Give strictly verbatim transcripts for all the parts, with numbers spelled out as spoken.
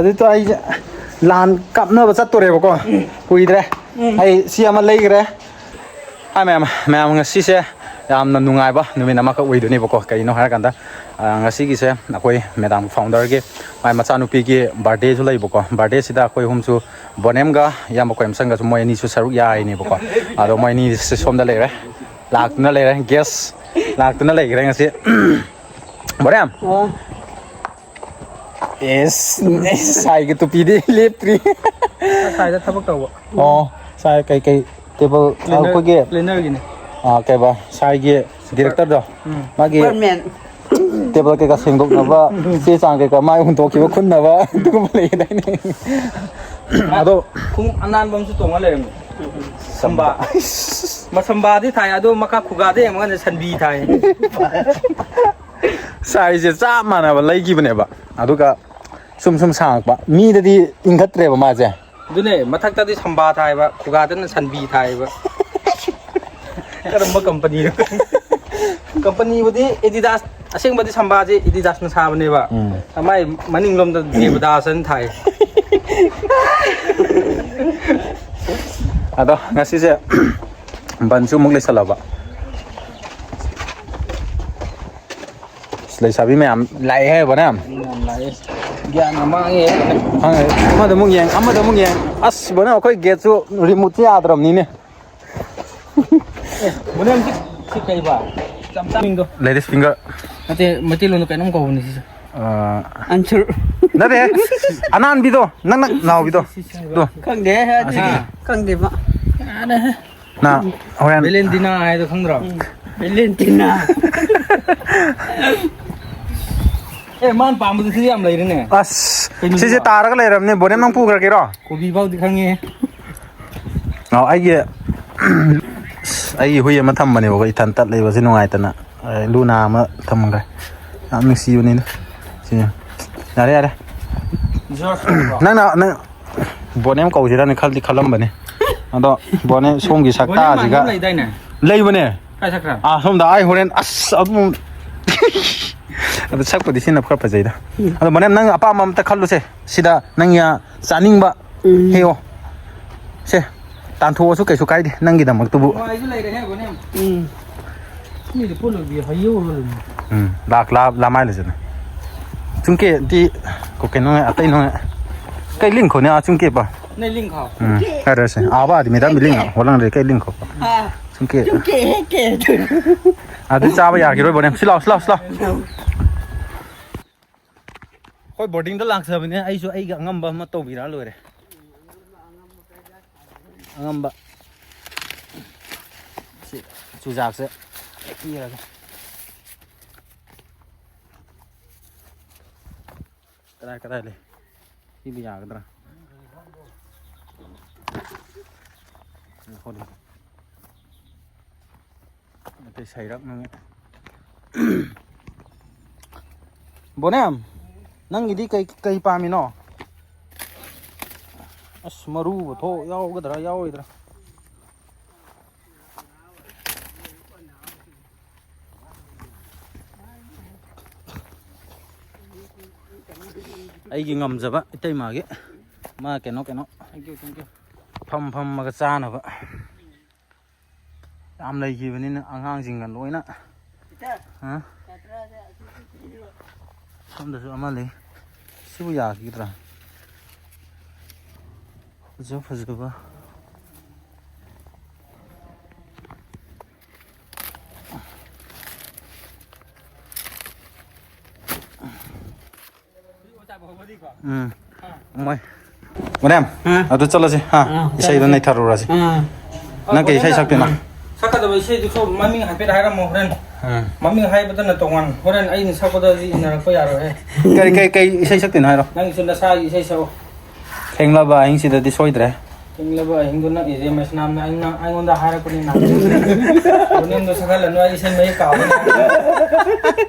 ꯍꯧꯖꯤꯛꯇꯣ ꯑꯩꯁꯦ ꯂꯥꯟ ꯀꯥꯞꯅꯕ ꯆꯠꯇꯣꯔꯦꯕꯀꯣ꯫ ꯀꯨꯏꯗ꯭ꯔꯦ꯫ ꯎꯝ꯫ ꯑꯩ ꯁꯤ ꯑꯃ ꯂꯩꯈ꯭ꯔꯦ꯫ ꯍꯥꯏ ꯃꯌꯥꯝ, ꯃꯌꯥꯝ, ꯉꯁꯤꯁꯦ ꯌꯥꯝꯅ ꯅꯨꯡꯉꯥꯏꯕ ꯅꯨꯃꯤꯠ ꯑꯃꯈꯛ ꯑꯣꯏꯗꯣꯏꯅꯦꯕꯀꯣ꯫ ꯀꯩꯅꯣ ꯍꯥꯏꯔꯀꯥꯟꯗ, ꯑ, ꯉꯁꯤꯒꯤꯁꯦ ꯑꯩꯈꯣꯏ ꯃꯦꯗꯥꯝ ꯐꯥꯎꯟꯗꯔꯒꯤ ꯃꯥꯏ ꯃꯆꯥꯅꯨꯄꯤꯒꯤ ꯕꯥꯔꯗꯦꯁꯨ ꯂꯩꯕꯀꯣ꯫ ꯕꯥꯔꯗꯦꯁꯤꯗ ꯑꯩꯈꯣꯏ ꯑꯍꯨꯝꯁꯨ, ꯕꯣꯅꯦꯝꯒ ꯏꯌꯥꯝꯕ ꯀꯣꯏꯝꯆꯟꯒꯁꯨ, ꯃꯣꯏ ꯑꯅꯤꯁꯨ ꯁꯔꯨꯛ ꯌꯥꯏꯅꯦꯕꯀꯣ꯫ ꯑꯗꯣ ꯃꯣꯏ ꯑꯅꯤꯁꯦ ꯁꯣꯝꯗ ꯂꯩꯔꯦ, ꯂꯥꯛꯇꯨꯅ ꯂꯩꯔꯦ꯫ ꯒꯦꯁ ꯂꯥꯛꯇꯨꯅ ꯂꯩꯈ꯭ꯔꯦ ꯉꯁꯤ꯫ ꯕꯣꯅꯦꯝ꯫ ꯑꯣ꯫ ꯑꯦꯁ, ꯑꯦꯁ, ꯁꯥꯏꯒꯤ ꯇꯨꯄꯤꯗꯤ ꯂꯦꯞꯇ꯭ꯔꯤ꯫ ꯁꯥꯏꯗ ꯊꯕꯛ ꯇꯧꯕ꯫ ꯑꯣ, ꯁꯥꯏ ꯀꯩꯀꯩ ꯇꯦꯕꯜ, cleaner, ꯑꯩꯈꯣꯏꯒꯤ, cleanerꯒꯤꯅꯦ꯫ ꯑꯥ, ꯀꯩꯕ, ꯁꯥꯏꯒꯤ directorꯗꯣ, ꯎꯝ꯫ ꯃꯥꯒꯤ superman꯫ Table ꯀꯩꯀꯥ ꯁꯦꯡꯗꯣꯛꯅꯕ, ꯆꯦ ꯆꯥꯡ ꯀꯩꯀꯥ ꯃꯥꯏ ꯍꯨꯟꯗꯣꯛꯈꯤꯕ ꯈꯨꯟꯅꯕ, ꯑꯗꯨꯒꯨꯝꯕ ꯂꯩꯗꯥꯏꯅꯦ? ꯑꯗꯣ ꯈꯣꯡꯎꯞ ꯑꯅꯥꯟꯕ ꯑꯃꯁꯨ ꯇꯣꯡꯉ ꯂꯩꯔꯝꯃꯤ꯫ ꯁꯝꯕꯥ꯫ ꯃꯁꯝꯕꯥꯗꯤ ꯊꯥꯏ, ꯑꯗꯣ ꯃꯈꯥ ꯈꯨꯒꯥꯗ ꯌꯦꯡꯉꯀꯥꯟꯗ ꯁꯟꯕꯤ ꯊꯥꯏ꯫ ꯁꯥꯏꯖꯁꯦ ꯆꯞ ꯃꯥꯟꯅꯕ ꯂꯩꯈꯤꯕꯅꯦꯕ, ꯑꯗꯨꯒ ꯁꯨꯝ ꯁꯨꯝ ꯁꯥꯡꯉꯛꯄ, ꯃꯤꯗꯗꯤ ꯏꯟꯈꯠꯇ꯭ꯔꯦꯕ ꯃꯥꯁꯦ꯫ ꯑꯗꯨꯅꯦ, ꯃꯊꯛꯇꯗꯤ ꯁꯝꯕꯥ ꯊꯥꯏꯕ, ꯈꯨꯒꯥꯗꯅ ꯁꯟꯕꯤ ꯊꯥꯏꯕ꯫ ꯀꯔꯝꯕ ꯀꯝꯄꯅꯤꯅꯣ? ꯀꯝꯄꯅꯤꯕꯨꯗꯤ Adidas, ꯑꯁꯦꯡꯕꯗꯤ ꯁꯝꯕꯥꯁꯦ Adidasꯅ ꯁꯥꯕꯅꯦꯕ꯫ ꯎꯝ꯫ ꯃꯥꯏ ꯃꯅꯤꯡꯂꯣꯝꯗ ꯗꯦꯕꯗꯥꯁꯅ ꯊꯥꯏ꯫ ꯑꯗꯣ ꯉꯁꯤꯁꯦ ꯕꯟꯁꯨ ꯑꯃꯨꯛ ꯂꯩꯁꯜꯂꯕ꯫ ꯑꯁ, ꯂꯩꯁꯥꯕꯤ ꯃꯌꯥꯝ ꯂꯥꯛꯑꯦ ꯍꯥꯏꯕꯅꯦ꯫ ꯃꯤ ꯌꯥꯝ ꯂꯥꯛꯑꯦ꯫ ꯒ꯭ꯌꯥꯟ ꯌꯥꯝ ꯃꯥꯡꯉꯦ꯫ ꯈꯪꯉꯦ꯫ ꯑꯃꯗ ꯑꯃꯨꯛ ꯌꯦꯡ, ꯑꯃꯗ ꯑꯃꯨꯛ ꯌꯦꯡ꯫ ꯑꯁ, ꯕꯣꯅꯦ, ꯑꯩꯈꯣꯏ gateꯁꯨ remoteꯁꯦ ꯌꯥꯗ꯭ꯔꯕꯅꯤꯅꯦ꯫ ꯑꯦ, ꯕꯣꯅꯦ, ꯁꯤ, ꯁꯤ ꯀꯩꯕ? ꯆꯝꯆꯥ ꯃꯤꯡꯗꯣ꯫ Ladies finger꯫ ꯅꯠꯇꯦ, ꯃꯩꯇꯩꯂꯣꯟꯗ ꯀꯩꯅꯣꯝ ꯀꯧꯕꯅꯤ ꯁꯤꯁꯦ꯫ ꯑꯥ꯫ ꯑꯟꯁꯨꯔ꯫ ꯅꯠꯇꯦ, ꯑꯅꯥꯟꯕꯤꯗꯣ, ꯅꯪ ꯅꯪ ꯂꯥꯎꯕꯤꯗꯣ꯫ ꯁꯤ, ꯁꯤ, ꯁꯤ, ꯁꯤ꯫ ꯑꯗꯣ꯫ ꯈꯪꯗꯦ, ꯑꯗꯨꯗꯤ ꯑꯁꯤꯒꯤ꯫ ꯈꯪꯗꯦꯕ꯫ ꯌꯥꯔꯦꯍꯦ꯫ ꯅ ꯍꯣꯔꯦꯟ ꯚꯦꯂꯦꯟꯇꯤꯅꯥ ꯍꯥꯏꯗꯣ ꯈꯪꯗ꯭ꯔꯣ? ꯎꯝ, ꯚꯦꯂꯦꯟꯇꯤꯅꯥ꯫ ꯑꯦ, ꯃꯥꯅ ꯄꯥꯝꯕꯗꯨꯁꯨ ꯌꯥꯝ ꯂꯩꯔꯦꯅꯦ꯫ ꯑꯁ, ꯀꯩꯅꯣꯗꯨꯕꯣ? ꯁꯤꯁꯦ ꯇꯥꯔꯒ ꯂꯩꯔꯕꯅꯦ, ꯕꯣꯅꯦ, ꯅꯪ ꯄꯨꯈ꯭ꯔꯒꯦꯔꯣ? ꯀꯣꯕꯤ ꯐꯥꯎꯗꯤ ꯈꯪꯉꯦ꯫ ꯑꯣ, ꯑꯩꯒꯤ, ꯑꯩꯒꯤ ꯍꯨꯏ ꯑꯃ ꯊꯝꯕꯅꯦꯕꯀꯣ, ꯏꯊꯟ ꯇꯠ ꯂꯩꯕꯁꯦ ꯅꯨꯡꯉꯥꯏꯇꯅ꯫ ꯑꯩ ꯂꯨꯅꯥ ꯑꯃ ꯊꯝꯈ꯭ꯔꯦ꯫ ꯌꯥꯝ ꯅꯨꯡꯁꯤꯕꯅꯤꯗ꯫ ꯁꯤ꯫ ꯌꯥꯔꯦ, ꯌꯥꯔꯦ꯫ ꯖꯣꯔꯖ ꯀꯧꯕ꯭ꯔꯣ? ꯅꯪꯅ, ꯅꯪ, ꯕꯣꯅꯦꯝ ꯀꯧꯁꯤꯔꯅ ꯈꯜꯗꯤ ꯈꯜꯂꯝꯕꯅꯤ꯫ ꯑꯗꯣ ꯕꯣꯅꯦꯝ ꯁꯣꯝꯒꯤ ꯕꯣꯅꯦꯝ ꯁꯛꯇꯥꯁꯤꯒ ꯃꯥꯟꯕ ꯑꯃ ꯂꯩꯗꯥꯏꯅꯦ? ꯂꯩꯕꯅꯦ꯫ ꯀꯥꯏ ꯆꯠꯈ꯭ꯔꯦ? ꯑꯥ, ꯁꯣꯝꯗ ꯑꯩ ꯍꯣꯔꯦꯟ ꯑꯁ ꯑꯗꯨꯝ ꯑꯗꯨ ꯁꯛꯄꯨꯗꯤ ꯁꯤꯅ ꯈꯔ ꯐꯖꯩꯗ꯫ ꯎꯝ꯫ ꯑꯗꯣ ꯃꯣꯅꯦꯝ, ꯅꯪ ꯑꯄꯥꯝꯕ ꯑꯝꯇ ꯈꯜꯂꯨꯁꯦ꯫ ꯁꯤꯗ ꯅꯪ ꯌꯥ-, ꯆꯥꯅꯤꯡꯕ ꯎꯝ꯫ ꯍꯦꯛꯑꯣ꯫ ꯁꯦ, ꯇꯥꯟꯊꯣꯛꯑꯁꯨ ꯀꯩꯁꯨ ꯀꯥꯏꯗꯦ ꯅꯪꯒꯤꯗꯃꯛꯇꯨꯕꯨ꯫ ꯍꯋꯥꯏꯁꯨ ꯂꯩꯔꯦꯍꯦ ꯃꯣꯅꯦꯝ꯫ ꯎꯝ꯫ ꯃꯤꯗꯤ ꯄꯨꯟꯅ ꯍꯩꯌꯧꯔ ꯂꯩꯔꯝꯃꯤ꯫ ꯎꯝ, ꯂꯥꯛ ꯂꯥ-, ꯂꯥꯃꯥꯏ ꯂꯩꯖꯅ꯫ ꯆꯨꯝꯀꯦ ꯇꯤ ꯀꯣ-, ꯀꯩꯅꯣ ꯑꯇꯩ ꯅꯣ꯫ ꯀꯩ ꯂꯤꯡꯈꯣꯅꯦ ꯑꯥ ꯆꯨꯝꯀꯦ ꯄ꯫ ꯅ ꯂꯤꯡꯈꯣ꯫ ꯎꯝ, ꯍꯥꯏꯔꯁꯦ꯫ ꯑꯥꯕ ꯑꯗꯤ ꯃꯦꯗꯥꯝ ꯂꯤꯡ ꯍꯣꯂꯥꯡꯗ ꯀꯩ ꯂꯤꯡꯈꯣ꯫ ꯑꯥ꯫ ꯆꯨꯝꯀꯦ꯫ ꯆꯨꯝꯀꯦ ꯍꯦꯛꯀꯦ꯫ ꯑꯗꯨ ꯆꯥꯕ ꯌꯥꯈꯤꯔꯣꯏ ꯕꯣꯅꯦꯝ꯫ ꯁꯤ ꯂꯥꯎ, ꯁꯤ ꯂꯥꯎ, ꯁꯤ ꯂꯥꯎ꯫ ꯑꯩꯈꯣꯏ ꯕꯣꯔꯗꯤꯡꯗ ꯂꯥꯛꯆꯕꯅꯦ, ꯑꯩꯁꯨ ꯑꯩꯒꯤ ꯑꯉꯝꯕ ꯑꯃ ꯇꯧꯕꯤꯔ ꯂꯣꯏꯔꯦ꯫ ꯑꯉꯝꯕ꯫ ꯁꯤ ꯆꯨꯖꯥꯛꯁꯦ ꯄꯤꯔꯒꯦ꯫ ꯀꯗꯥꯏ, ꯀꯗꯥꯏ ꯂꯩ? ꯁꯤꯕꯨ ꯌꯥꯒꯗ꯭ꯔꯥ? ꯉꯥꯏꯈꯣ꯫ ꯑꯇꯩ ꯁꯩꯔꯛ ꯅꯪ꯫ ꯕꯣꯅꯦꯝ, ꯅꯪꯒꯤꯗꯤ ꯀꯩ, ꯀꯩ ꯄꯥꯝꯃꯤꯅꯣ? ꯑꯁ, ꯃꯔꯨꯕ ꯊꯣꯛ ꯌꯥꯎꯒꯗ꯭ꯔꯥ ꯌꯥꯎꯔꯣꯏꯗ꯭ꯔꯥ? ꯑꯩꯒꯤ ꯉꯝꯖꯕ ꯏꯇꯩꯃꯥꯒꯤ ꯃꯥ ꯀꯩꯅꯣ ꯀꯩꯅꯣ ꯐꯝ ꯐꯝꯃꯒ ꯆꯥꯅꯕ ꯌꯥꯝ ꯂꯩꯈꯤꯕꯅꯤꯅ ꯑꯉꯥꯡꯁꯤꯡꯒ ꯂꯣꯏꯅ꯫ ꯍꯥ? ꯁꯣꯝꯗꯁꯨ ꯑꯃ ꯂꯩ꯫ ꯁꯤꯕꯨ ꯌꯥꯈꯤꯗ꯭ꯔꯥ? ꯐꯖ ꯐꯖꯕ꯫ ꯎꯝ꯫ ꯃꯣꯏ꯫ ꯃꯣꯅꯦꯝ, ꯑꯥ꯫ ꯑꯗꯨ ꯆꯠꯂꯁꯤ, ꯍꯥ? ꯑꯥ, ꯏꯁꯩꯗꯣ ꯆꯠꯂꯁꯤ꯫ ꯅꯩꯊꯔꯨꯔꯁꯤ꯫ ꯑꯥ꯫ ꯅꯪ ꯀꯩ ꯏꯁꯩ ꯁꯛꯇꯣꯏꯅꯣ? ꯁꯛꯀꯗꯕ ꯏꯁꯩꯗꯨꯁꯨ ꯃꯃꯤꯡ ꯍꯥꯏꯐꯦꯠ ꯍꯥꯏꯔꯝꯃꯣ ꯍꯣꯔꯦꯟ꯫ ꯑꯥ꯫ ꯃꯃꯤꯡ ꯍꯥꯏꯕꯗꯅ ꯇꯣꯉꯥꯟ, ꯍꯣꯔꯦꯟ ꯑꯩꯅ ꯁꯛꯄꯗꯗꯤ ꯏꯟꯅꯔꯛꯄ ꯌꯥꯔꯣꯏꯍꯦ꯫ ꯀꯔꯤ, ꯀꯩ, ꯀꯩ ꯏꯁꯩ ꯁꯛꯇꯣꯏꯅꯣ ꯍꯥꯏꯔꯣ? ꯅꯪꯒꯤꯁꯨ ꯅꯁꯥꯒꯤ ꯏꯁꯩ ꯁꯛꯑꯣ꯫ ꯊꯦꯡꯂꯕ ꯑꯍꯤꯡꯁꯤꯗꯗꯤ ꯁꯣꯏꯗ꯭ꯔꯦ꯫ ꯊꯦꯡꯂꯕ ꯑꯍꯤꯡꯗꯨ ꯅꯛꯏꯁꯦ ꯃꯩꯁꯅꯥꯝꯅ ꯑꯩꯅ, ꯑꯩꯉꯣꯟꯗ ꯍꯥꯏꯔꯛꯄꯅꯤꯅ꯫ ꯃꯣꯅꯦꯝꯗꯣ ꯁꯛꯍꯜꯂꯅꯨ, ꯑꯩ ꯏꯁꯩ ꯃꯌꯦꯛ ꯀꯥꯎꯔꯦ꯫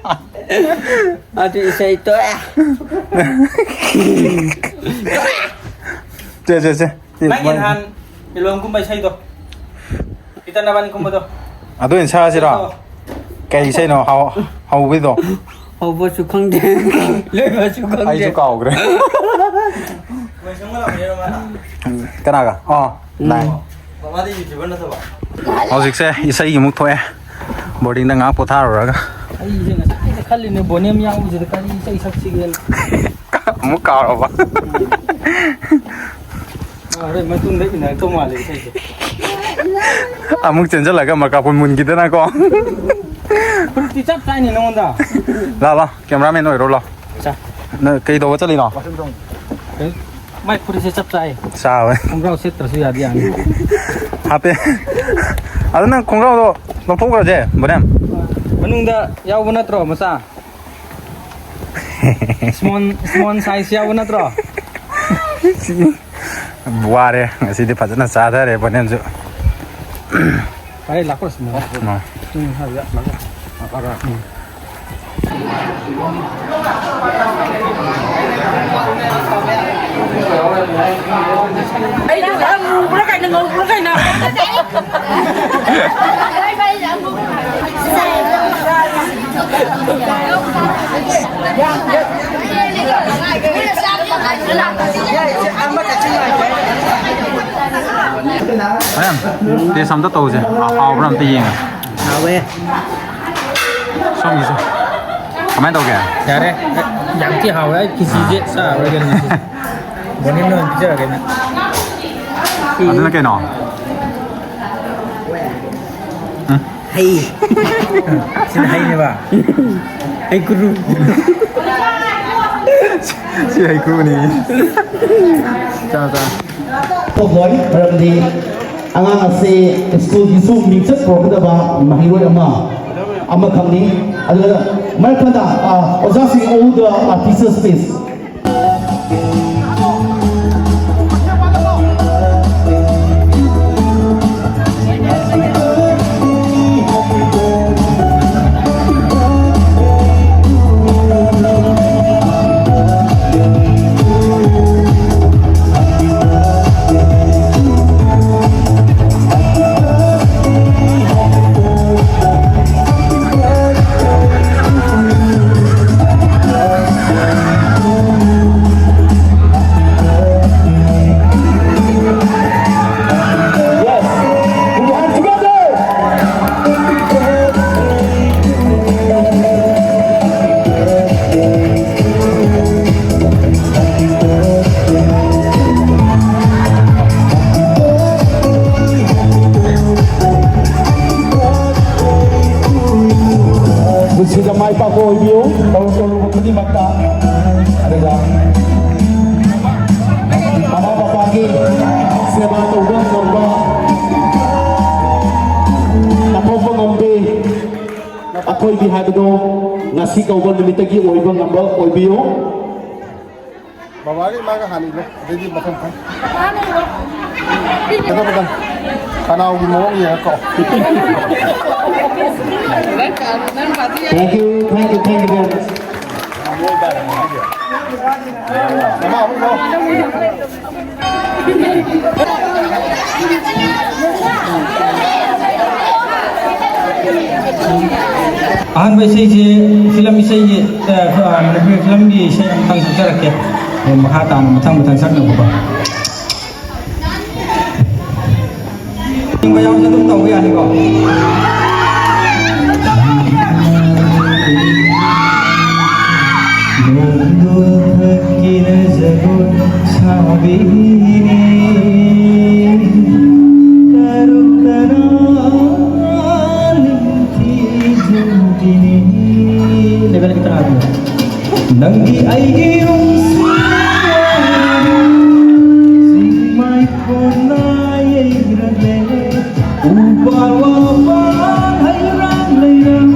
ꯑꯗꯨ ꯏꯁꯩ ꯇꯣꯛꯑꯦ꯫ ꯁꯦ, ꯁꯦ, ꯁꯦ꯫ ꯅꯪꯒꯤ ꯅꯍꯥꯟ ꯏꯂꯣꯡꯒꯨꯝꯕ ꯏꯁꯩꯗꯣ꯫ ꯏꯇꯟ ꯅꯕꯥꯅꯤ ꯀꯨꯝꯕꯗꯣ꯫ ꯑꯗꯨ ꯑꯣꯏꯅ ꯁꯛꯑꯁꯤꯔꯣ? ꯁꯛꯑꯣ꯫ ꯀꯩ ꯏꯁꯩꯅꯣ? ꯍꯧ-, ꯍꯧꯕꯩꯗꯣ? ꯍꯧꯕꯁꯨ ꯈꯪꯗꯦ, ꯂꯣꯏꯕꯁꯨ ꯈꯪꯗꯦ꯫ ꯑꯩꯁꯨ ꯀꯥꯎꯈ꯭ꯔꯦ꯫ ꯀꯅꯥꯒ? ꯑꯥ, ꯎꯝ꯫ ꯅꯥꯏ꯫ ꯃꯥꯗꯤ YouTuber ꯅꯠꯇꯕ? ꯍꯧꯖꯤꯛꯁꯦ ꯏꯁꯩꯒꯤ ꯑꯃꯨꯛ ꯊꯣꯛꯑꯦ꯫ Boardingꯗ ꯉꯥꯏꯍꯥꯛ ꯄꯣꯊꯥꯔꯨꯔꯒ꯫ ꯑꯩꯁꯦ ꯉꯁꯥꯏꯗ ꯈꯜꯂꯤꯅꯦ, ꯕꯣꯅꯦꯝ ꯌꯥꯎꯕꯁꯤꯗ ꯀꯔꯤ ꯏꯁꯩ ꯁꯛꯁꯤꯒꯦꯅ꯫ ꯑꯃꯨꯛ ꯀꯥꯎꯔꯕ? ꯑ, ꯍꯣꯔꯦꯟ ꯃꯇꯨꯡꯗ ꯏꯟꯅꯔꯛꯇꯧ ꯃꯥꯜꯂꯦ ꯏꯁꯩꯁꯦ꯫ ꯑꯃꯨꯛ ꯆꯦꯟꯁꯤꯜꯂꯒ microphone ꯃꯨꯟꯈꯤꯗꯅꯀꯣ꯫ ꯐꯨꯔꯤꯠꯇꯤ ꯆꯞ ꯆꯥꯏꯅꯦ ꯅꯉꯣꯟꯗ꯫ ꯂꯥ, ꯂꯥ, cameraman ꯑꯣꯏꯔꯣ, ꯂꯥ꯫ ꯆꯥ꯫ ꯅꯪ ꯀꯩ ꯇꯧꯕ ꯆꯠꯂꯤꯅꯣ? ꯀꯩ? ꯃꯥꯏ ꯐꯨꯔꯤꯠꯁꯦ ꯆꯞ ꯆꯥꯏ꯫ ꯆꯥꯕ꯫ ꯈꯣꯡꯒ꯭ꯔꯥꯎ ꯁꯦꯠꯇ꯭ꯔꯁꯨ ꯌꯥꯗꯤ ꯌꯥꯅꯤ꯫ ꯍꯥꯞꯄꯦ꯫ ꯑꯗꯨ ꯅꯪ ꯈꯣꯡꯒ꯭ꯔꯥꯎꯗꯣ ꯂꯧꯊꯣꯛꯈ꯭ꯔꯁꯦ, ꯕꯣꯅꯦꯝ꯫ ꯃꯅꯨꯡꯗ ꯌꯥꯎꯕ ꯅꯠꯇ꯭ꯔꯣ, ꯃꯆꯥ? Small, small size ꯌꯥꯎꯕ ꯅꯠꯇ꯭ꯔꯣ? ꯋꯥꯔꯦ ꯉꯁꯤꯗꯤ, ꯐꯖꯅ ꯆꯥꯊꯔꯦ ꯕꯣꯅꯦꯝꯁꯨ꯫ ꯐꯔꯦ, ꯂꯥꯛꯈ꯭ꯔꯣ ꯁꯤꯗ꯫ ꯑ꯫ ꯎꯝ, ꯍꯥꯏꯕ ꯌꯥ-, ꯂꯥꯛꯈ꯭ꯔꯣ꯫ ꯎꯝ꯫ ꯑꯩꯗꯣ ꯈꯔ ꯃꯨꯕ꯭ꯔꯥ ꯀꯩꯅꯣ, ꯉꯧꯕ꯭ꯔꯥ ꯀꯩꯅꯣ? ꯃꯌꯥꯝ, taste ꯑꯝꯇ ꯇꯧꯁꯦ꯫ ꯍꯥꯎꯕ꯭ꯔꯥ ꯑꯝꯇ ꯌꯦꯡꯉꯦ꯫ ꯍꯥꯎꯋꯦ꯫ ꯁꯣꯝꯒꯤꯁꯦ ꯀꯃꯥꯏꯅ ꯇꯧꯒꯦ? ꯌꯥꯔꯦ꯫ ꯌꯥꯝ ꯊꯤ ꯍꯥꯎꯋꯦ꯫ ꯑꯩ ꯈꯤꯆꯤꯁꯦ ꯆꯥꯔꯔꯣꯏꯒꯦ ꯉꯁꯤꯁꯦ꯫ ꯕꯣꯅꯤꯝꯅ ꯑꯣꯏꯅ ꯄꯤꯖꯔꯒꯦ ꯅꯪ꯫ ꯑꯗꯨꯅ ꯀꯩꯅꯣ? ꯎꯝ꯫ ꯍꯩ꯫ ꯁꯤꯅ ꯍꯩꯅꯦꯕ? ꯍꯩꯀ꯭ꯔꯨ꯫ ꯁꯤ ꯍꯩꯀ꯭ꯔꯨꯅꯤ꯫ ꯆꯥ, ꯆꯥ꯫ ꯍꯣꯏ, ꯃꯔꯝꯗꯤ ꯑꯉꯥꯡ ꯑꯁꯤ ꯁ꯭ꯀꯨꯜꯒꯤꯁꯨ ꯃꯤꯡꯆꯠ ꯄꯨꯔꯛꯀꯗꯕ ꯃꯍꯩꯔꯣꯏ ꯑꯃ, ꯑꯃꯈꯛꯅꯤ꯫ ꯑꯗꯨꯒ ꯃꯔꯛ ꯊꯠꯅ, ꯑ, ꯑꯣꯖꯥꯁꯤꯡ, all the, uh, teachers, please. ꯍꯥꯏꯕꯗꯣ ꯉꯁꯤ ꯀꯧꯕ ꯅꯨꯃꯤꯠꯇꯒꯤ ꯑꯣꯏꯕ ꯉꯝꯕ ꯑꯣꯏꯕꯤꯌꯨ꯫ ꯕꯕꯥꯒ ꯏꯃꯥꯒ ꯍꯥꯟꯅ ꯏꯜꯂꯣ, ꯑꯗꯩꯗꯤ ꯃꯊꯪ ꯃꯊꯪ꯫ ꯃꯊꯪ ꯃꯊꯪ꯫ ꯈꯅꯥꯎꯒꯤ ꯃꯑꯣꯡ ꯌꯦꯡꯉ ꯀꯛꯑꯣ꯫ Thank you, thank you, thank you very much. ꯃꯃꯥ ꯑꯃꯨꯛ ꯂꯥꯛꯑꯣ꯫ ꯑꯍꯥꯟꯕ ꯏꯁꯩꯁꯤ ꯐꯤꯂꯝ ꯏꯁꯩꯒꯤ, ꯑ, ꯑ, ꯃꯅꯤꯄꯨꯔꯤ ꯐꯤꯂꯝꯒꯤ ꯏꯁꯩ ꯑꯃꯇꯪ ꯁꯛꯆꯔꯛꯀꯦ꯫ ꯑꯗꯨ ꯃꯈꯥ ꯇꯥꯅ ꯃꯊꯪ ꯃꯊꯪ ꯁꯛꯅꯕꯀꯣ꯫ ꯅꯤꯡꯕ ꯌꯥꯎꯔꯁꯨ ꯑꯗꯨꯝ ꯇꯧꯕ ꯌꯥꯅꯤꯀꯣ꯫ ꯅꯣꯡꯗꯣ ꯐꯠꯀꯤꯅ ꯖꯒꯣꯏ ꯁꯥꯕꯤꯅꯤ꯫ ꯇꯔꯨ ꯇꯅꯥꯟ ꯅꯤꯡꯊꯤꯖꯤꯟꯒꯤꯅꯤ꯫ Level ꯈꯤꯇꯪ ꯍꯥꯞꯄꯤꯌꯨ꯫ ꯅꯪꯒꯤ ꯑꯩꯒꯤ ꯅꯨꯡꯁꯤ ꯆꯤꯡꯃꯥꯏ ꯈꯣꯟꯅ ꯌꯩꯔꯒꯦ꯫ ꯎꯄꯥꯜ ꯋꯥꯄꯥꯜ ꯍꯩꯔꯥꯡ ꯂꯩꯔꯥꯡ꯫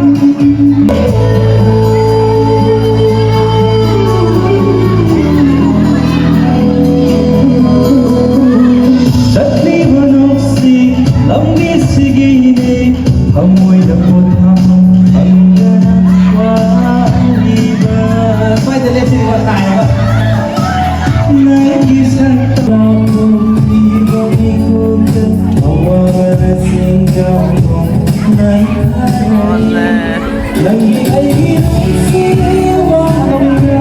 ꯆꯠꯂꯤꯕ ꯅꯨꯡꯁꯤ ꯂꯝꯕꯤꯁꯤꯒꯤꯅꯦ ꯊꯃꯣꯏꯗ ꯄꯣꯊꯥꯐꯝ ꯈꯪꯗꯅ ꯋꯥꯔꯤꯕ꯫ ꯁ꯭ꯋꯥꯏꯗ ꯂꯦꯞꯁꯤꯀꯣ, ꯇꯥꯏꯌꯦꯕ꯫ ꯅꯪꯒꯤ ꯁꯛꯇꯝ ꯎꯕ ꯃꯤꯀꯨꯞꯇ ꯑꯋꯥꯕꯅ ꯆꯤꯡꯒꯥꯎ ꯅꯪ ꯅꯪꯒꯤ ꯑꯩꯒꯤ ꯅꯨꯡꯁꯤ ꯋꯥꯍꯩꯅ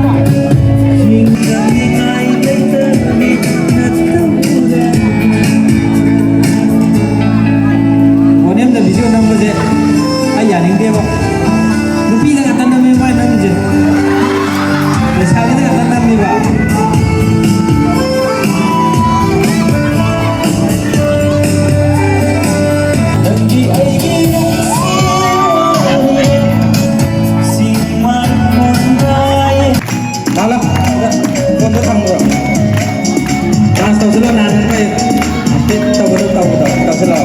ꯆꯤꯡꯅꯅꯤꯡꯉꯥꯏ ꯂꯩꯇꯕꯤ ꯅꯠꯇꯧꯗ꯫ ꯃꯣꯅꯦꯝꯗ ꯚꯤꯗꯤꯑꯣ ꯅꯝꯕꯁꯦ ꯑꯩ ꯌꯥꯅꯤꯡꯗꯦꯕ꯫ ꯅꯨꯄꯤꯗ ꯉꯥꯛꯇ ꯅꯝꯃꯦ ꯃꯥꯏ ꯅꯝꯃꯤꯁꯦ꯫ ꯂꯩꯁꯥꯕꯤꯗ ꯉꯥꯛꯇ ꯅꯝꯃꯦꯕ꯫ ꯅꯪꯒꯤ ꯑꯩꯒꯤ ꯅꯨꯡꯁꯤ ꯋꯥꯔꯤ ꯁꯤꯃꯥ ꯀꯨꯝꯕ ꯂꯥꯛꯂꯣ꯫ ꯐꯣꯟꯗꯣ ꯊꯝꯈ꯭ꯔꯣ꯫ Dance ꯇꯧꯁꯤꯜꯂꯣ, ꯅꯍꯥꯟ ꯅꯣꯏ ꯇꯧꯕꯗꯣ ꯇꯧꯕꯗꯣ ꯇꯧꯁꯤꯜꯂꯣ꯫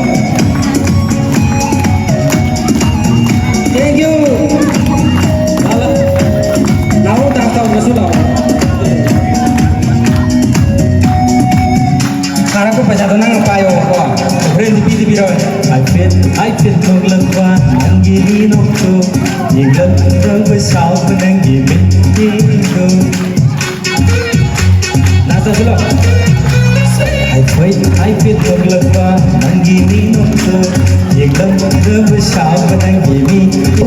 Thank you. ꯄꯩꯁꯥꯗꯣ ꯅꯪꯅ ꯄꯥꯏꯌꯣꯕꯀꯣ, ꯍꯣꯔꯦꯟꯗꯤ ꯄꯤꯗꯤ ꯄꯤꯔꯣꯏ꯫ ꯍꯥꯏꯐꯦꯠ ꯍꯥꯏꯐꯦꯠ ꯅꯣꯛꯂꯛꯄ ꯅꯪꯒꯤ ꯃꯤꯅꯣꯛꯇꯣ, ꯌꯦꯡꯂꯛꯇꯕ ꯁꯥꯎꯕ ꯅꯪꯒꯤ ꯃꯤꯠꯌꯦꯡꯗꯣ꯫ ꯅꯥ ꯇꯧꯁꯤꯜꯂꯣ꯫ ꯍꯥꯏꯐꯦꯠ ꯍꯥꯏꯐꯦꯠ ꯅꯣꯛꯂꯛꯄ ꯅꯪꯒꯤ ꯃꯤꯅꯣꯛꯇꯣ, ꯌꯦꯡꯂꯛꯇꯕ ꯁꯥꯎꯕ ꯅꯪꯒꯤ ꯃꯤꯠꯌꯦꯡꯗꯣ꯫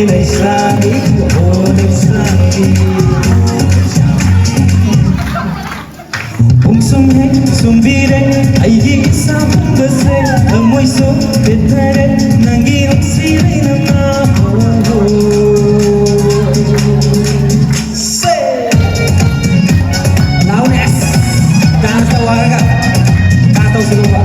ꯂꯩꯁꯥꯕꯤ, ꯑꯣ ꯂꯩꯁꯥꯕꯤ꯫ ꯄꯨꯡꯁꯨꯝ ꯍꯦꯛ ꯁꯨꯝꯕꯤꯔꯦ, ꯑꯩꯒꯤ ꯏꯁꯥ ꯄꯨꯝꯕꯁꯦ ꯊꯃꯣꯏꯁꯨ ꯄꯦꯟꯊꯔꯦ, ꯅꯪꯒꯤ ꯅꯨꯡꯁꯤꯕꯅ ꯃꯥꯕꯨ꯫ ꯁꯦ! ꯂꯥꯎꯅꯦ! ꯗꯥꯟꯁ ꯇꯧ ꯍꯥꯏꯔꯒ ꯗꯥꯟꯁ ꯇꯧꯁꯤꯔꯣꯕ?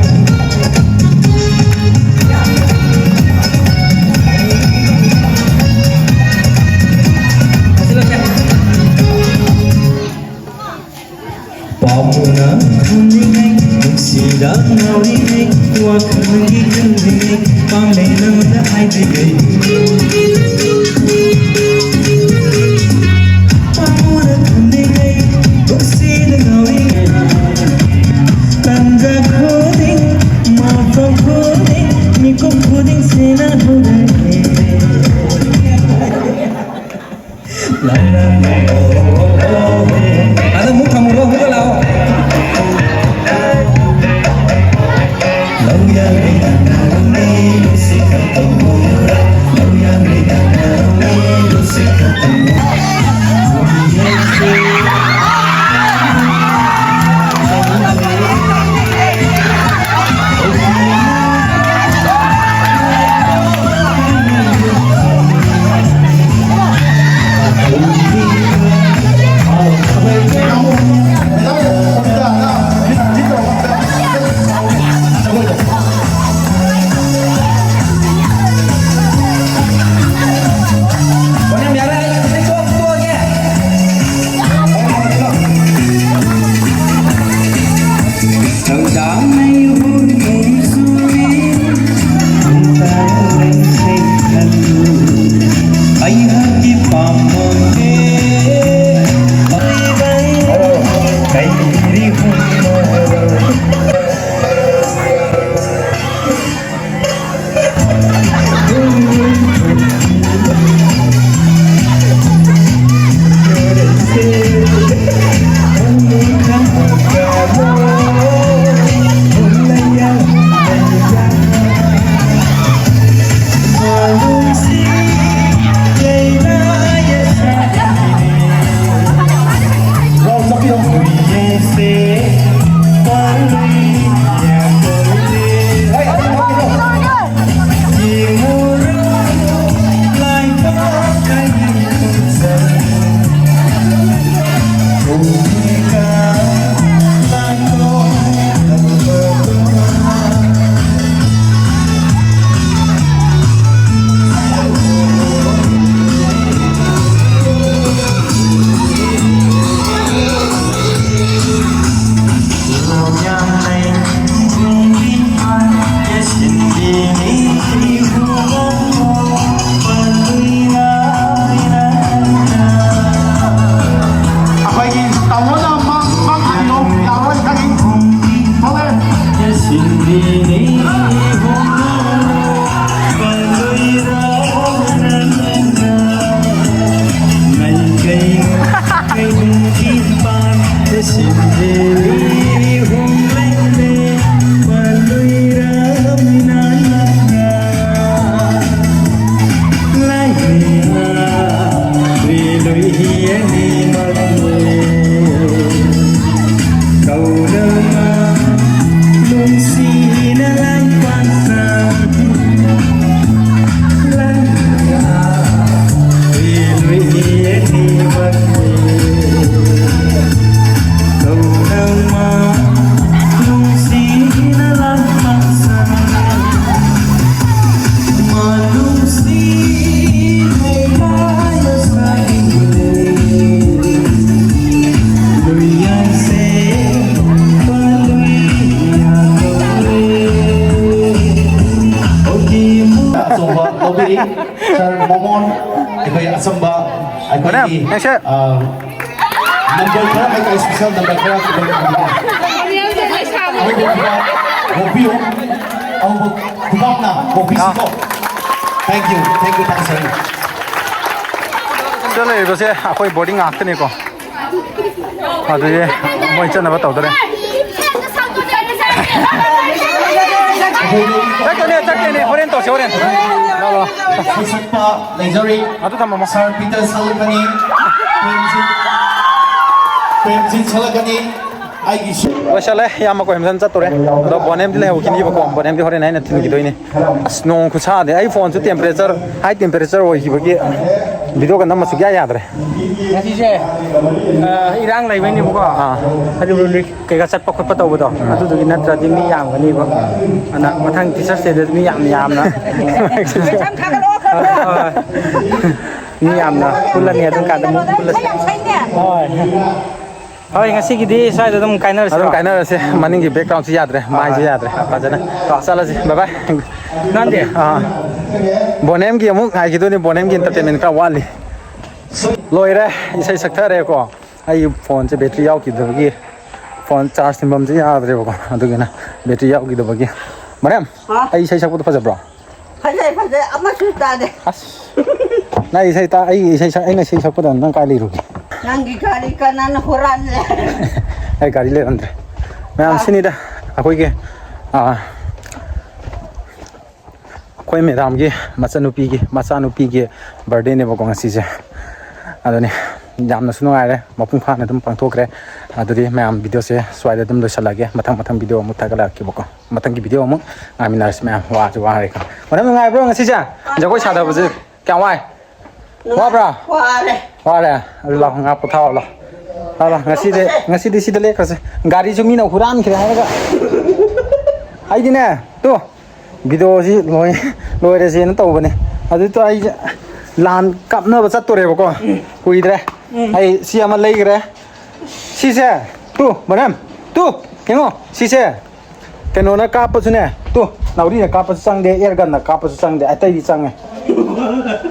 ꯄꯥꯝꯃꯨꯅ ꯈꯨꯝꯂꯤꯉꯩ, ꯅꯨꯡꯁꯤꯗ ꯉꯥꯎꯔꯤꯉꯩ, ꯋꯥꯈꯜꯒꯤ ꯈꯟꯂꯤꯉꯩ, ꯄꯥꯝꯃꯦ ꯅꯪꯗ ꯍꯥꯏꯗ꯭ꯔꯤꯉꯩ꯫ ꯄꯥꯝꯃꯨꯅ ꯈꯨꯝꯂꯤꯉꯩ, ꯅꯨꯡꯁꯤꯗ ꯉꯥꯎꯔꯤꯉꯩ, ꯇꯟꯖꯥ ꯈꯨꯗꯤꯡ, ꯃꯐꯝ ꯈꯨꯗꯤꯡ, ꯃꯤꯀꯨꯞ ꯈꯨꯗꯤꯡ ꯁꯦꯟꯅꯍꯧꯔꯒꯦ꯫ ꯑꯗ ꯑꯃꯨꯛ ꯊꯝꯃꯨꯔꯣ, ꯑꯃꯨꯛꯀ ꯂꯥꯛꯑꯣ꯫ ꯑꯩꯍꯥꯛꯀꯤ ꯄꯥꯝꯕꯣꯝꯁꯦ ꯀꯩ ꯏꯔꯤ ꯍꯨꯝꯃꯔꯣꯏ꯫ ꯑꯆꯧꯕ ꯂꯧꯕꯤꯔꯤ꯫ ꯁꯥꯔ ꯃꯣꯃꯣꯟ, ꯑꯩꯈꯣꯏ ꯑꯆꯝꯕ, ꯑꯩꯈꯣꯏꯒꯤ, ꯃꯦꯝ, ꯅꯪꯁꯦ ꯑ, ꯅꯝꯕꯔ ꯈꯔ ꯍꯥꯏꯇꯥꯔꯦ, ꯁꯣꯁꯦꯜ ꯅꯝꯕꯔ ꯈꯔ ꯈꯨꯗꯣꯡ ꯇꯧꯕꯤꯌꯨ꯫ ꯑꯍꯧꯕ ꯈꯨꯕꯥꯛ ꯄꯣꯛꯄꯤꯌꯨ꯫ ꯑꯍꯧꯕ ꯈꯨꯕꯥꯛꯅ ꯄꯣꯛꯄꯤꯁꯤꯀꯣ꯫ Thank you, thank you, thank you, sir꯫ ꯁꯤꯗ ꯂꯩꯔꯤꯕꯁꯦ ꯑꯩꯈꯣꯏ ꯕꯣꯔꯗꯤꯡ ꯉꯥꯛꯇꯅꯤꯀꯣ꯫ ꯑꯗꯨꯗꯤ ꯃꯣꯏ ꯆꯠꯅꯕ ꯇꯧꯗꯣꯔꯦ꯫ ꯆꯠꯀꯅꯤ, ꯆꯠꯀꯅꯤ, ꯍꯣꯔꯦꯟ ꯇꯧꯁꯤ, ꯍꯣꯔꯦꯟ꯫ ꯂꯥꯎ, ꯂꯥꯎ꯫ ꯁꯩꯁꯛꯄ ꯂꯩꯖꯔꯤ꯫ ꯑꯗꯨ ꯊꯝꯃꯝꯃꯣ꯫ ꯁꯥꯔ ꯄꯤꯇꯔ ꯁꯂꯨꯀꯅꯤ, ꯄ꯭ꯔꯦꯝꯖꯤꯠ, ꯄ꯭ꯔꯦꯝꯖꯤꯠ ꯁꯂꯨꯀꯅꯤ꯫ ꯑꯩꯒꯤꯁꯨ꯫ ꯂꯣꯏꯁꯜꯂꯦ, ꯏꯌꯥꯝꯕ ꯀꯣꯏꯍꯦꯝꯁꯟ ꯆꯠꯇꯣꯔꯦ꯫ ꯑꯗꯣ ꯕꯣꯅꯦꯝꯗꯤ ꯂꯩꯍꯧꯈꯤꯅꯤꯕꯀꯣ, ꯕꯣꯅꯦꯝꯗꯤ ꯍꯣꯔꯦꯟ ꯑꯩꯅ ꯊꯤꯟꯈꯤꯗꯣꯏꯅꯤ꯫ ꯑꯁ, ꯅꯣꯡ ꯈꯨꯠꯁꯥꯗꯤ ꯑꯩ ꯐꯣꯟꯁꯨ temperature, high temperature ꯑꯣꯏꯈꯤꯕꯒꯤ videoꯒ ꯅꯝꯕ ꯁꯨꯛꯌꯥ ꯌꯥꯗ꯭ꯔꯦ꯫ ꯉꯁꯤꯁꯦ, ꯑ, ꯏꯔꯥꯡ ꯂꯩꯕꯩꯅꯦꯕꯀꯣ꯫ ꯑꯥ꯫ ꯑꯗꯨ ꯀꯩꯀꯥ ꯆꯠꯄ ꯈꯣꯠꯄ ꯇꯧꯕꯗꯣ, ꯑꯗꯨꯗꯨꯒꯤ ꯅꯠꯇ꯭ꯔꯗꯤ ꯃꯤ ꯌꯥꯝꯒꯅꯤꯕ꯫ ꯑꯗꯨꯅ ꯃꯊꯪ Teachers Dayꯗ ꯃꯤ ꯌꯥꯝ ꯌꯥꯝꯅ ꯃꯤ ꯌꯥꯝꯅ ꯄꯨꯜꯂꯅꯤ, ꯑꯗꯨꯝ ꯀꯥꯟꯗ ꯑꯃꯨꯛ ꯄꯨꯜꯂꯁꯤ꯫ ꯍꯣꯏ꯫ ꯍꯣꯏ, ꯉꯁꯤꯒꯤꯗꯤ ꯁ꯭ꯋꯥꯏꯗ ꯑꯗꯨꯝ ꯀꯥꯏꯅꯔꯁꯤꯔꯣ? ꯑꯗꯨꯝ ꯀꯥꯏꯅꯔꯁꯦ꯫ ꯃꯅꯤꯡꯒꯤ backgroundꯁꯤ ꯌꯥꯗ꯭ꯔꯦ, ꯍꯣꯏ, ꯃꯥꯏꯁꯤ ꯍꯣꯏ꯫ ꯌꯥꯗ꯭ꯔꯦ꯫ ꯐꯖꯅ꯫ ꯍꯣꯏ꯫ ꯆꯠꯂꯁꯤ꯫ Bye bye꯫ ꯅꯪꯗꯤ? ꯑꯥ꯫ ꯕꯣꯅꯦꯝꯒꯤ ꯑꯃꯨꯛ ꯉꯥꯏꯈꯤꯗꯣꯏꯅꯤ, ꯕꯣꯅꯦꯝꯒꯤ entertainment ꯈꯔ ꯋꯥꯠꯂꯤ꯫ ꯂꯣꯏꯔꯦ, ꯏꯁꯩ ꯁꯛꯊꯔꯦꯀꯣ꯫ ꯑꯩꯒꯤ ꯐꯣꯟꯁꯦ battery ꯌꯥꯎꯈꯤꯗꯕꯒꯤ ꯐꯣꯟ ꯆꯥꯔꯖ ꯊꯤꯟꯐꯝꯁꯦ ꯌꯥꯗ꯭ꯔꯦꯕꯀꯣ, ꯑꯗꯨꯒꯤꯅ ꯕꯦꯇ꯭ꯔꯤ ꯌꯥꯎꯈꯤꯗꯕꯒꯤ꯫ ꯃꯔꯦꯝ, ꯍꯥ? ꯑꯩ ꯏꯁꯩ ꯁꯛꯄꯗꯣ ꯐꯖꯕ꯭ꯔꯣ? ꯐꯖꯩ, ꯐꯖꯩ, ꯑꯃꯁꯨ ꯇꯥꯗꯦ꯫ ꯑꯁ, ꯅꯪ ꯏꯁꯩ ꯇꯥ-, ꯑꯩ ꯏꯁꯩ ꯁꯛ-, ꯑꯩꯅ ꯏꯁꯩ ꯁꯛꯄꯗ ꯅꯪ ꯀꯥꯏ ꯂꯩꯔꯨꯒꯦ? ꯅꯪꯒꯤ ꯒꯥꯔꯤ ꯀꯅꯥꯅ ꯍꯨꯔꯥꯜꯂꯦ? ꯑꯩ ꯒꯥꯔꯤ ꯂꯩꯔꯝꯗ꯭ꯔꯦ꯫ ꯃꯌꯥꯝ, ꯑꯥ꯫ ꯁꯤꯅꯤꯗ ꯑꯩꯈꯣꯏꯒꯤ, ꯑꯥ, ꯑꯩꯈꯣꯏ ꯃꯦꯗꯥꯝꯒꯤ ꯃꯆꯟꯅꯨꯄꯤꯒꯤ, ꯃꯆꯥꯅꯨꯄꯤꯒꯤ ꯕꯥꯔꯗꯦꯅꯦꯕꯀꯣ ꯉꯁꯤꯁꯦ꯫ ꯑꯗꯨꯅꯤ, ꯌꯥꯝꯅꯁꯨ ꯅꯨꯡꯉꯥꯏꯔꯦ, ꯃꯄꯨꯡ ꯐꯥꯅ ꯑꯗꯨꯝ ꯄꯥꯡꯊꯣꯛꯈ꯭ꯔꯦ꯫ ꯑꯗꯨꯗꯤ ꯃꯌꯥꯝ, ꯚꯤꯗꯤꯑꯣꯁꯦ ꯁ꯭ꯋꯥꯏꯗ ꯑꯗꯨꯝ ꯂꯣꯏꯁꯤꯜꯂꯒꯦ꯫ ꯃꯊꯪ ꯃꯊꯪ ꯚꯤꯗꯤꯑꯣ ꯑꯃꯨꯛ ꯊꯥꯒꯠꯂꯛꯀꯦꯕꯀꯣ꯫ ꯃꯊꯪꯒꯤ ꯚꯤꯗꯤꯑꯣ ꯑꯃꯨꯛ ꯉꯥꯏꯃꯤꯟꯅꯔꯁꯤ ꯃꯌꯥꯝ꯫ ꯋꯥꯁꯨ ꯋꯥꯔꯦꯀꯣ꯫ ꯃꯔꯝ ꯅꯨꯡꯉꯥꯏꯕ꯭ꯔꯣ ꯉꯁꯤꯁꯦ? ꯖꯒꯣꯏ ꯁꯥꯗꯕꯁꯦ ꯀꯌꯥꯝ ꯋꯥꯏ? ꯋꯥꯕ꯭ꯔꯥ? ꯋꯥꯔꯦ꯫ ꯋꯥꯔꯦ? ꯑꯗꯨ ꯂꯥꯛꯑꯣ, ꯉꯥꯏꯍꯥꯛ ꯄꯣꯊꯥꯔꯣ ꯂꯥꯛꯑꯣ꯫ ꯂꯥꯛꯑꯣ, ꯂꯥꯛꯑꯣ, ꯉꯁꯤꯗꯤ, ꯉꯁꯤꯗꯤ ꯁꯤꯗ ꯂꯦꯛꯈ꯭ꯔꯁꯦ꯫ ꯒꯥꯔꯤꯁꯨ ꯃꯤꯅ ꯍꯨꯔꯥꯟꯈ꯭ꯔꯦ ꯍꯥꯏꯔꯒ꯫ ꯑꯩꯗꯤꯅꯦ, ꯇꯨ, ꯚꯤꯗꯤꯑꯣꯁꯤ ꯂꯣꯏ-, ꯂꯣꯏꯔꯁꯦꯅ ꯇꯧꯕꯅꯦ꯫ ꯑꯗꯨꯗꯣ ꯑꯩꯁꯦ ꯂꯥꯟ ꯀꯥꯞꯅꯕ ꯆꯠꯇꯣꯔꯦꯕꯀꯣ꯫ ꯀꯨꯏꯗ꯭ꯔꯦ꯫ ꯎꯝ꯫ ꯑꯩ ꯁꯤ ꯑꯃ ꯂꯩꯈ꯭ꯔꯦ꯫ ꯁꯤꯁꯦ, ꯇꯨ, ꯃꯔꯝ, ꯇꯨ, ꯌꯦꯡꯉꯣ, ꯁꯤꯁꯦ ꯀꯩꯅꯣꯅ ꯀꯥꯞꯄꯁꯨꯅꯦ, ꯇꯨ, ꯅꯥꯎꯔꯤꯅ ꯀꯥꯞꯄꯁꯨ ꯆꯪꯗꯦ, ꯑꯦꯌꯔ ꯒꯟꯅ ꯀꯥꯞꯄꯁꯨ ꯆꯪꯗꯦ, ꯑꯇꯩꯗꯤ ꯆꯪꯉꯦ꯫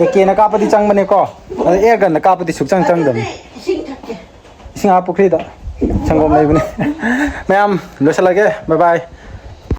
ꯑꯦ ꯀꯦꯅ ꯀꯥꯞꯄꯗꯤ ꯆꯪꯕꯅꯦꯀꯣ, ꯑꯗꯣ ꯑꯦꯌꯔ ꯒꯟꯅ ꯀꯥꯞꯄꯗꯤ ꯁꯨꯛꯆꯪ ꯆꯪꯗꯕꯅꯤ꯫ ꯑꯗꯨꯗꯤ ꯏꯁꯤꯡ ꯊꯛꯀꯦ꯫ ꯏꯁꯤꯡ ꯑꯥ ꯄꯨꯈ꯭ꯔꯤꯗ ꯁꯪꯒꯣꯝ ꯂꯩꯕꯅꯦ꯫ ꯃꯌꯥꯝ, ꯂꯣꯏꯁꯤꯜꯂꯒꯦ, bye bye꯫